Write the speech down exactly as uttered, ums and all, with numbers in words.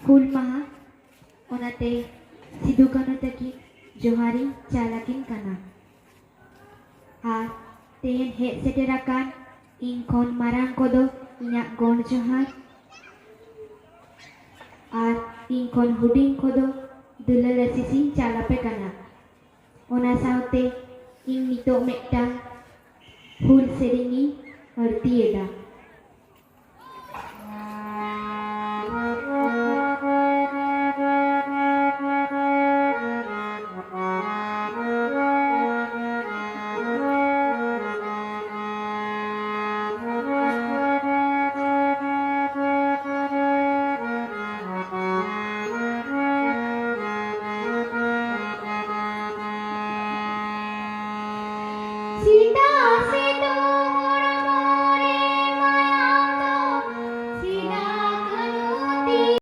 ᱦᱩᱞ ᱢᱟᱦᱟ, ᱚᱱᱟᱛᱮ ᱥᱤᱫᱩ ᱠᱟᱹᱱᱦᱩ ᱛᱟᱹᱠᱤᱱ ᱡᱚᱦᱟᱨᱤᱧ ᱪᱟᱞ ᱟᱹᱠᱤᱱ ᱠᱟᱱᱟ᱾ ᱟᱨ ᱛᱮᱦᱮᱧ ᱦᱮᱡ ᱥᱮᱴᱮᱨ ᱟᱠᱟᱱ ᱤᱧ ᱠᱷᱚᱱ ᱢᱟᱨᱟᱝ ᱠᱚᱫᱚ ᱤᱧᱟᱹᱜ ᱜᱚᱰ ᱡᱚᱦᱟᱨ, ᱟᱨ ᱤᱧ ᱠᱷᱚᱱ ᱦᱩᱰᱤᱧ ᱠᱚᱫᱚ ᱫᱩᱞᱟᱹᱲ ᱟᱥᱤᱥᱤᱧ ᱪᱟᱞ ᱟᱯᱮ ᱠᱟᱱᱟ᱾ ᱚᱱᱟ ᱥᱟᱶᱛᱮ ᱤᱧ ᱱᱤᱛᱚᱜ ᱢᱤᱫᱴᱟᱝ ᱦᱩᱞ ᱥᱮᱨᱮᱧᱤᱧ ᱟᱹᱲᱛᱤᱭᱮᱫᱟ᱾